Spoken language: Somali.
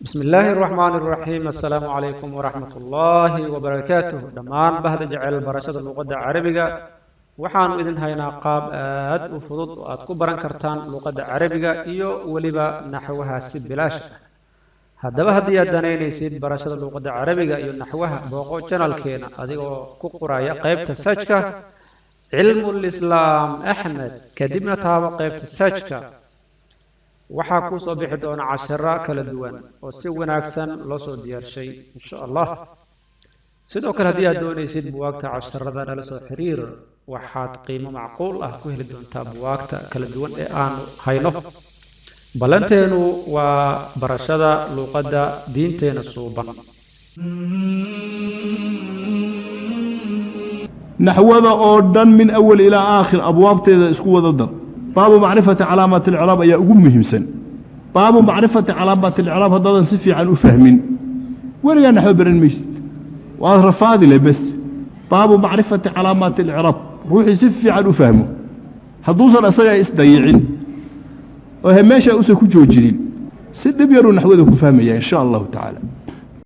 Bismi illaahi araxmaani araxiim. Assalaamu calaykum waraxmat ullaahi wabarakaatuh. Dhammaan bahda jecel barashada luuqadda Carabiga, waxaanu idin haynaa qaab aad u fudud oo aad ku baran kartaan luuqadda Carabiga iyo weliba naxwaha si bilaash ah. Haddaba haddii aad danaynaysid barashada luuqadda Carabiga iyo naxwaha, booqo channelkeena adigoo ku qoraya qaybta searchka Cilmulislaam Axmed, kadibna taabo qaybta searchka. Waxaa kuu soo bixi doona cashiro kala duwan oo si wanaagsan loo soo diyaarshay, insha Allah. Sidoo kale, haddii aad doonaysid buwaagta casharada, nala soo xiriir. Waxaad qiimo macquul ah ku heli doontaa buwaagta kala duwan ee aanu hayno. Ballanteenu waa barashada luuqadda diinteena suuban. Naxwada oo dhan min awal ilaa aakhir abwaabteeda isku wada dar, baabu macrifati calaamaati alcraab ayaa ugu muhiimsan. Baabu macrifati calaamaati alcraab haddaadan si fiican u fahmin, weligaa naxwo baran maysid, waad rafaadi le bes. Baabu macrifati calaamaati alcraab ruuxii si fiican u fahmo, hadduusan asagaa isdayicin oo he meeshaa usan ku joojinin, si dhib yaruu naxwada ku fahmaya, in sha allahu tacaala.